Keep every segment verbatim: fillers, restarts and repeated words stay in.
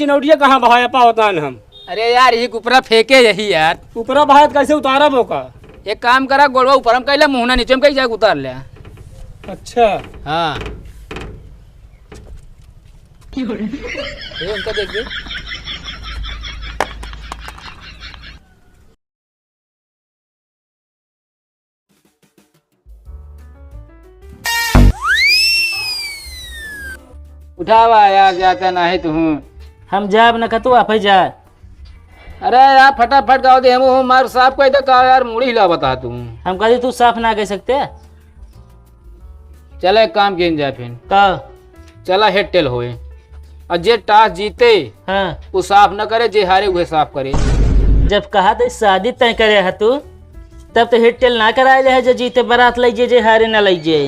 चिनौटिया कहाँ बहाया पावतान हम? अरे यार, ये ऊपरा फेंके यही यार। ऊपरा बहाया त कैसे उतारब ओका? एक काम करा, गोड़वा ऊपर हम कैला, मुहना नीचे हम कहीं जाके उतार ले। अच्छा। हाँ। ये उनका देख दे। उठावा यार, जाता नाही तू। हम जाब न कतू, आप ही जा। अरे यार, फटाफट गाओ दे, हम मार साफ कह दे का यार, मुड़ी हिला बता तू। हम कहते तू साफ ना कह सकते। चला एक काम किया जाए फिर। का? चला हेड टेल होए। और जे टॉस जीते, हाँ। वो साफ न करे, जे हारे उहे साफ करे। जब कहा तो शादी तय करे है तू, तब तो हेड टेल ना कराए ले है, जो जीते बारात लइ जे, जे हारे ना लइ जे।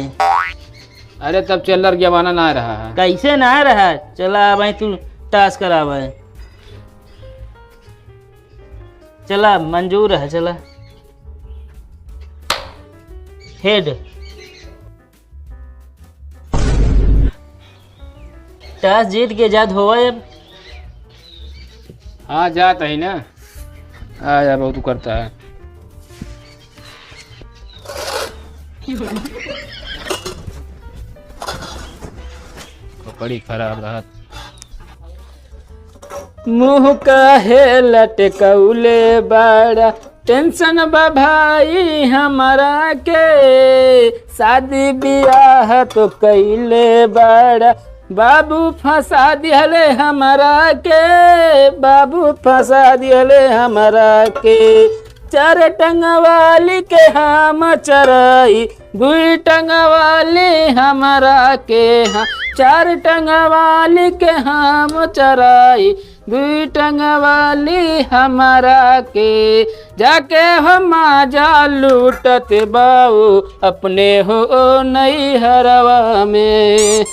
अरे तब चिल्लर के जमाना ना रहा है। कैसे ना रहा? चला अब तू टॉस करावे। चला मंजूर है, चला। हेड। टॉस जीत के जात होवा अब। हाँ, जात ही ना। आ यार, बहुत करता है। बड़ी खराब रहत। मुँह काहे लटकौले बाड़ा, टेंशन बा भाई हमरा के, शादी बियाह तो कैले बाड़ा, बाबू फंसा दिहले हमरा के, बाबू फंसा दिहले हमरा के। चार टंगवाली के हम चराई, दुई टंगवाली हमरा के, हाँ, चार टंगवाली के हम चराई, दुई टंगवाली हमरा के, जाके हम माजा लूटत बाऊ अपने हो नैहरवा में।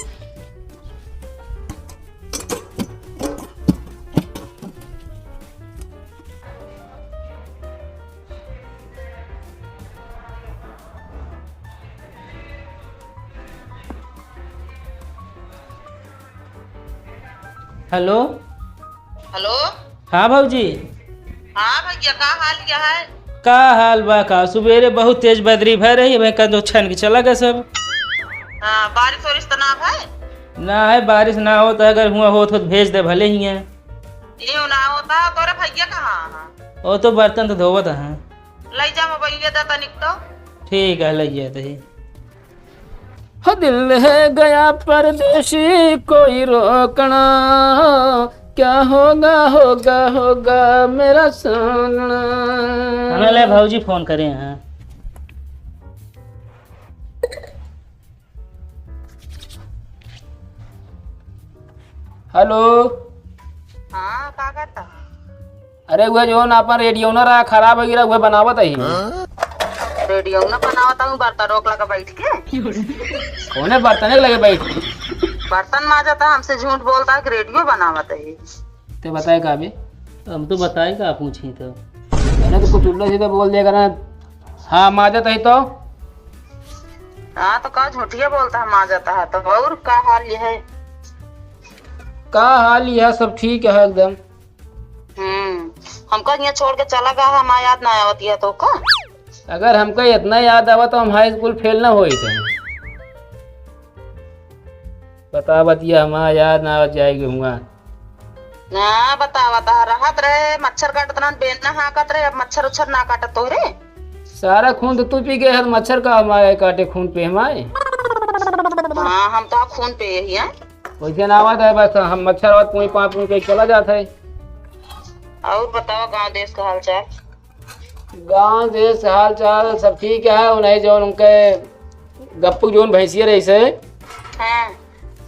हेलो। हेलो। हाँ भौजी। हाँ भैया, का हाल क्या है? का हाल बा का? सुबेरे बहुत तेज बदरी भय रही, वहीं का दो छन के चला गया सब। हाँ, बारिश वारिश तो ना भाई? ना है, बारिश ना होत है, अगर हुआ होत होत भेज दे भले ही है। ये ना होता, तोरे भैया कहाँ है? वो तो बर्तन तो धोवत है। ले जा मोबाइल दे तनिक तो। ठीक है, ले जाते ही। हो दिल है गया परदेसी कोई रोकना, क्या होगा, होगा, होगा मेरा सोना। हमें ले भौजी फोन करे हैं। हेलो। हाँ, का करता? अरे, उहे जौन आपन रेडियो न रहा, खराब होइ गया, उहे बनावत ही। रेडियो न बनावत हूँ, बर्तन रोक लगा बैठ के। कौने बर्तन लगे बैठ के? बर्तन माजत है, हमसे झूठ बोलता है कि रेडियो बनावत है। ते बताए का बे? हम तो बताए का पूछी तो। अरे, तो कुछ उल्टा सीधा बोल दिया करा। हाँ, माजत ही तो। हाँ, तो का झूठिया बोलता है, माजत है तो। और का हाल ये है? का हाल ये है, सब ठीक है एकदम। हम्म, हमका यहाँ छोड़ के चला गया है, हमार याद ना आवत है तो का? अगर हमका इतना याद आवा तो हम हाई स्कूल फेल ना होई थे। बता बतिया, हमार याद ना आवत जाएगी हुआ। ना बतावा, ता रहत रहे, मच्छर काटत रहन, बेना हाकत रहे, अब मच्छर उच्छर ना काटत तोहरे। सारा खून तो तू पी गए है, मच्छर का हमारे काटे खून पे हमारे। हाँ, हम तो खून पे यही है। वैसे ना आवत है, बस हम मच्छर और पूई पाँच पूई के चला जात है। और बताओ गांव देश का हाल चाल? गांव देश हाल चाल सब ठीक है। उन्हें जो उनके गप्पू जोन भैंसिया रही से, हाँ।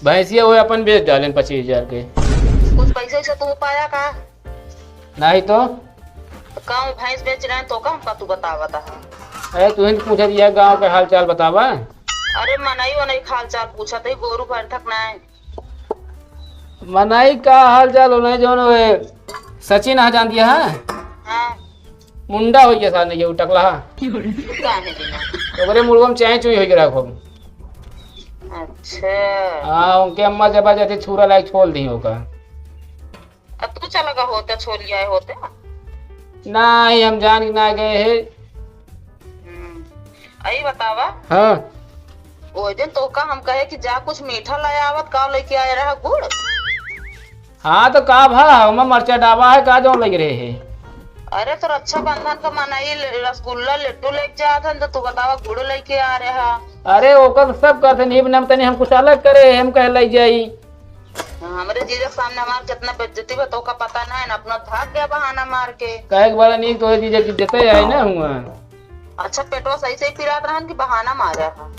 भैंसिया वो अपन बेच डालें पच्चीस हजार के। कुछ पैसे से तू पाया का? नहीं तो। गाँव भैंस बेच रहे हैं तो का हमका तू बतावत है? अरे तू ही तो पूछत है गाँव के हाल चाल बतावा। अरे मनई वनई का हाल चाल पूछत है, गोरू भैंस तक नहीं। मनई का हाल चाल होना है, जौन वे सचिन आ जान दिया है। हाँ। मुंडा हो गया सामने ये टकला। काहे बिना? ओकरे मुड़वा में चाय चुई हो गया खूब। अच्छा। हाँ, उनके अम्मा जबरदस्ती छुरा लायक छोड़ दी होगा। तू चला गए होते, छोड़ आए होते। नाहीं, हम जान के ना गए हैं। हम्म। अई बतावा। हाँ। ओ दिन तोका हम कहे कि जा कुछ मीठा ले आवत, का लेके आए रहा? गुड़। हाँ, तो का भा, ओमा मरचा डाबा है का, जौन लग रहे है? अरे, तो रक्षाबंधन का मनई ल-, रसगुल्ला, लड्डू लेके जात हन, तो तू बतावा, गुड़ लेके आ रहा। अरे, ओकर तो सब करते नहीं, नम तनी हम कुछ अलग करे, हम कहे ले जाई। हाँ, हमरे जीजा के सामने हमार कितना बेइज्जती बा, तो का पता ना है ना, अपना भाग गया बहाना मार के। कहे के बड़ा नीक, तोरे जीजा की इज्जते है ना हुआ। अच्छा, पेटवा सही सही पिरात रहन कि बहाना मारा है?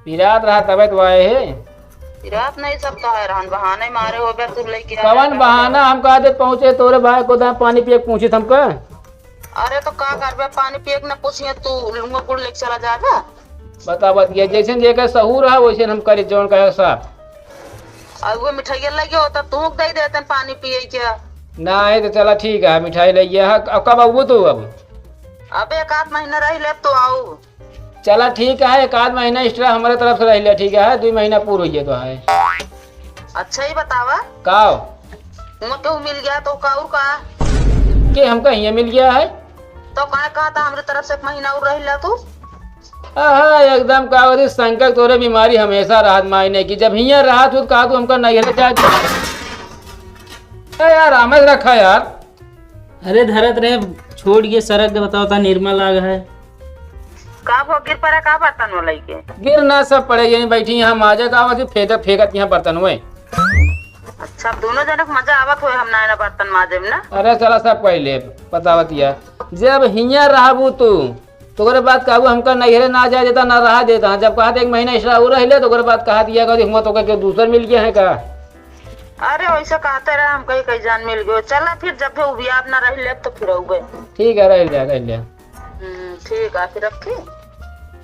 पिरात रहा तबे तो आए है। पिरात नहीं, सब तो है रहन, बहाने मारे हो बे, तू लेके आ कवन रहा है। बहाना? हम कहा दे पहुँचे तोरे भाई को दाए पानी पिए के पूछित हमका। अरे तो का करबे, पानी पिए के ना पूछिए, तू लुंगा गुड़ लेके चला जाबे। बता बतिया, जैसे जेकर सहूर है वैसे हम करी जौन कहे साहब। और वो मिठाइया लगे होता तू दे देते पानी पिए के। ना है तो चला ठीक है, मिठाई ले गया है। अब कब आऊ तू अब? अब एक आध महीना रह ले तो आऊ। चला ठीक है, एक आध महीना extra हमारे तरफ से रह ले, ठीक है, दुई महीना पूर हो गया तो है। अच्छा ही बतावा। का? हुआं केहू मिल गया तो का और का? के हमका हियाँ मिल गया है? तो का कहा था हमरे तरफ से एक महीना और रह ला तू? आहा, एकदम का होती संकट तोरे बीमारी हमेशा रहत मायने की। जब हियाँ रहत हो तो कहा तू हमका नहीं है, चाहे ए यार, आमेज रखा यार। अरे धरत रहे, छोड़ के सरक के बताओ ता निर्मल आग है। का भो गिर पड़ा का बर्तन वो लइके? गिर ना सब पड़े, यहीं बैठी यहाँ माजे का आवत फेंकत फेंकत यहाँ बर्तन हुए। अच्छा, दोनों जने के मजा आवत होए, हम ना ना बर्तन माजे में ना। अरे चला सब कह ले, बतावत या। जब हियाँ रहबू तू, तो ओकरे बाद कहबू हमका नैहरे ना जाए देता, ना रहा देता। जब कहत एक महीना extra और रह ले, तो ओकरे बाद कहत या कहती हुआ तो के दूसर मिल गया है का? अरे वैसे कहते रहे, हम कहीं कहीं जान मिल गयो। चला फिर जब भी उबियात ना रह ले तो फिर अउबे। ठीक है, रह ले, रह ले। हम्म, ठीक है, फिर रखी?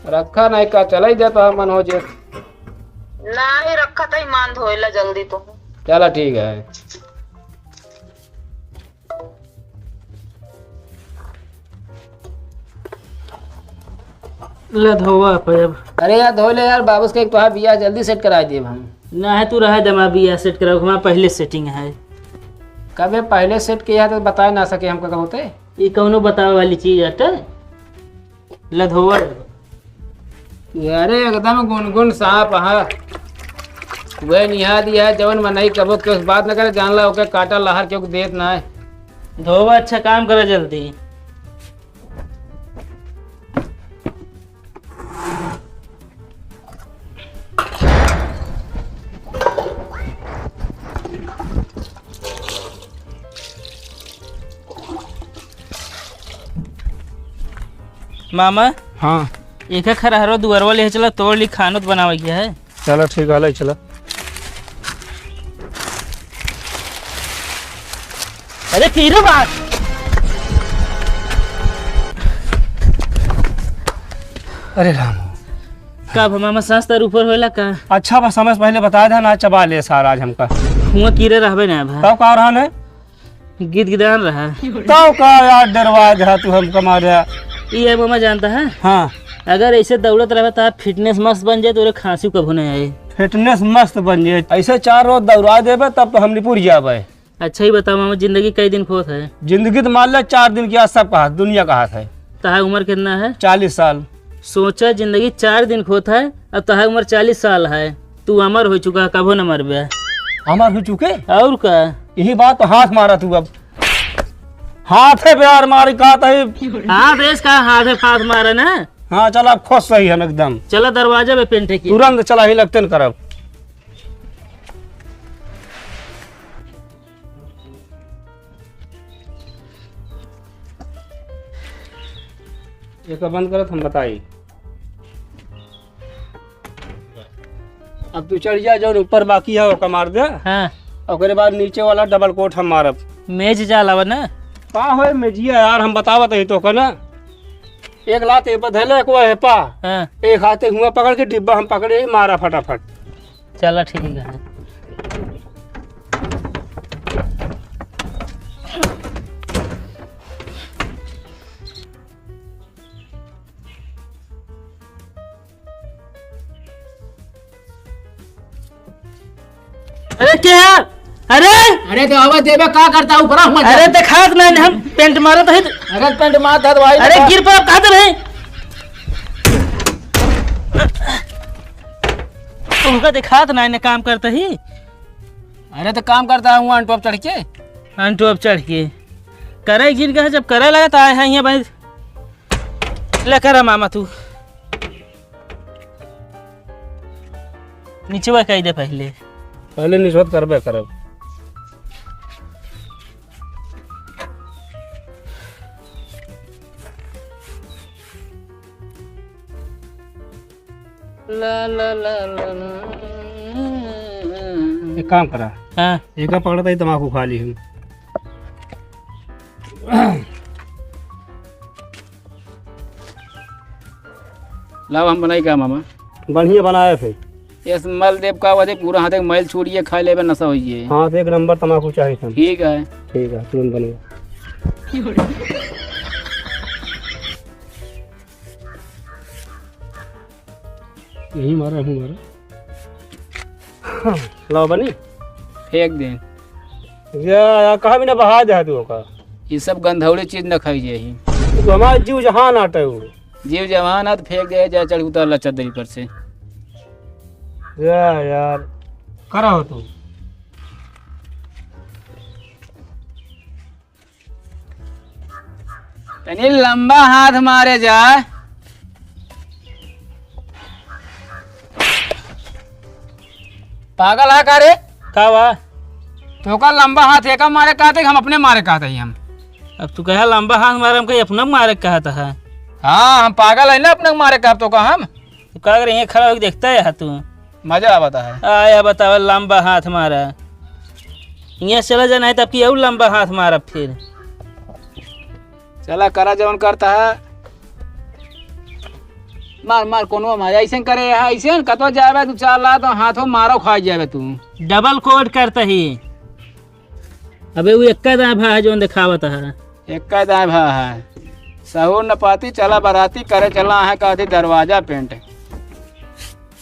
रखा नहीं का, चला ही देता है मन हो जे। नहीं रखा तो ईमान धोएला जल्दी तो। चला ठीक है। ले धोवा पे अब। अरे यार धो ले यार, बाबूस के एक तोहार बियाह जल्दी set करा देब हम। ना है तू रहे दमा बियाह set कराओ, हमारा पहले setting है। कबे पहले set किया तो बताए ना सके हमका कब होते। ई कौनो बतावे वाली चीज हटे? लधोवर। अरे एकदम गुनगुन साँप, हाँ। वह निहा दिया है, जवन मनई कबो के उस बात न करे, जान ला ओके काटा लहर क्यों देत ना है। धोवा, अच्छा काम करे जल्दी। मामा। हाँ। एक खरहरो दुअरवा ले चला, तोड़ ली, खानो तो बनावे के है। चला ठीक है, ले चला। अरे पीरू बात। अरे राम। का भा मामा, सास तार ऊपर होला का? अच्छा बस समय से पहले बता दे ना, चबा ले सारा आज हमका। हुआ कीरे रहबे ना भा। तब का रहा ने? गिदगिदान रहा। तब का यार डरवा दे तू हमका मारे। ई है मामा जानता है? हाँ। अगर ऐसे दौड़त रहे तो आप fitness मस्त बन जाए, तोरे खांसी कभू नहीं आए। Fitness मस्त बन जाए, ऐसे चार रोज दौड़ा देबे तब तो हम निपुर जाबे। अच्छा ही बताओ मामा, जिंदगी कई दिन खोत है? जिंदगी तो मान ले चार दिन की, आज सब कहा, दुनिया कहा है। तहार उम्र कितना है? चालीस साल। सोचा, जिंदगी चार दिन खोत है, अब तहार उम्र चालीस साल है। तू अमर हो चुका है, कभो न मरबे। अमर हो चुके? और का? यही बात तो हाथ मारा तू अब। हाथ है प्यार मारी का तही। हाथ है इसका, हाथ है, हाथ मारा ना। हाँ, चला, अब खुश सही हम एकदम। चला, दरवाजा पे पेंटे की। तुरंत चला, ही लगते न करब। एक बंद करत हम बताई। अब तू चढ़ जा, जौन ऊपर बाकी है, ओका मार दे। हाँ। ओकरे बाद नीचे वाला double coat हम मारब। मेज जा लावा ना। का होए मेजिया यार, हम बतावत ही तो का ना। एक लात ए पर धैले, एक वो ए पा। हाँ। एक हाथे हुआ पकड़ के डिब्बा हम पकड़े, मारा फटाफट। चला ठीक है। अरे के है? अरे! अरे तो आवाज देबे का करता, ऊपर हुआ अरे जा। देखात नहीं, हम पेंट मारत है। अरे पेंट मारत है तो भाई अरे बता। गिर पर कहत नहीं। उनका देखात नहीं ने काम करता ही। अरे तो काम करता हूँ अंटोप चढ़ के। अंटोप चढ़ के। करे जिनका है, जब करे लगा तो आए हैं यहाँ भाई। ले कर मामा तू। निचवा कह दे पहले। पहले निचवा करबे करब। ला, ला, ला, ला, ला। एक काम करा। हाँ। एक पकड़ता ही तमाकू खा ली हम। लाओ हम बनाई का मामा? बढ़िया बनाए थे। इस मल देव का वजह पूरा हाथ एक मैल छोड़िए, खा लेबे नशा होइए। हाँ, तो एक नंबर तमाकू चाहिए था। ठीक है। ठीक है, तुरंत बनेगा। यही मारा, यही मारा। लाओ बनी। फेंक दे। या, या, कहाँ भी ना बहा दे तू ओका। ये सब गंधौली चीज न खाई जाही। तू हमार जीव जहान आटे हो। जीव जहान आ तो फेंक दे, जा चढ़ उतर ला चद्दरी पर से। या यार, करा हो तू। तनी लंबा हाथ मारे जा। पागल है का रे? का बा? तोका लंबा हाथ एका मारे कहत है कि हम अपने मारे कहत है हम? अब तू कहे लंबा हाथ मारे, हम कहे अपना मारे कहत है। हाँ, हम पागल है ना, अपने मारे कहब तोका हम। तू का करे, यहाँ खड़ा होके देखता है तू? मजा आवता है। आया बतावा, लंबा हाथ मारा। यहाँ चला जाना है, तब की और लंबा हाथ मारा फिर। चला, करा जवन करता है। मार, मार, कोनो मार। ऐसे करे है, ऐसे न कतो जावे, तू चार ला तो हाथों मारो खा जावे तू। डबल कोट करता ही। अबे वो एक्का दाएं भा है जौन देखावत है। एक्का दाएं भा है। सहूर न पाती चला बराती करे चला है कहती दरवाजा पेंट।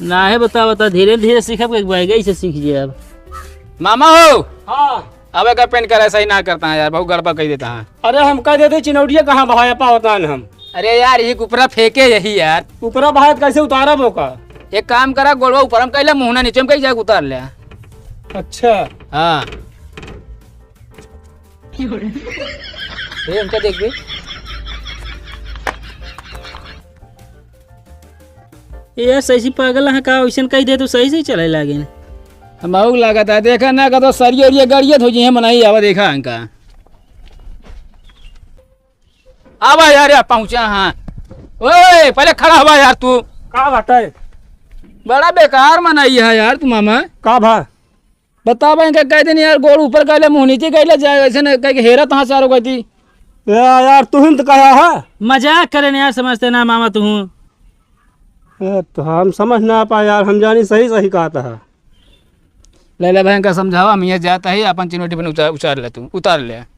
ना है बता बता धीरे धीरे सीखब के बैगे से सीख जे अब। मामा हो। हाँ। अब एकर पेंट करे सही ना करता है यार, बहुत गड़बड़ कर देता है। अरे हम कह देते चिनौटिया कहाँ बहाया पावता है हम। अरे यार, ये ऊपरा फेंके यही यार। ऊपरा बहाया तो कैसे उतारब ओका? एक काम करा, गोड़वा ऊपर हम कैला, मुहना नीचे हम कहीं जाके उतार ले। अच्छा। हाँ। ए, हमका देख बे। ए यार, सही से पागल है का? वैसन कह दे तो सही से चले लागे। हम आउग लागत है, देखा ना, कतो सरिया उरिया गड़ियत हो जी, हम नहीं आवा, देखा इनका। आवा यार, यार पहुँचा हाँ। ओए, पहले खड़ा हुआ यार तू। का बात है? बड़ा बेकार मनई है यार तू मामा। का भा? बतावा इनका कह देनी यार, गोड़ ऊपर कर ले, मुँह नीचे कर ले, जा, ऐसे न कह के हेरा तहाँ चारों कहती। या यार, तू ही तो कहा है। मजाक करे न यार, समझते ना मामा तू। ए, तो हम समझ ना पाए यार, हम जानी सही सही कहता है। ले ले भाई, इनका समझावा, हम ये जाता ही, अपन चिनौटी बन उतार, उतार ले तू, उतार ले।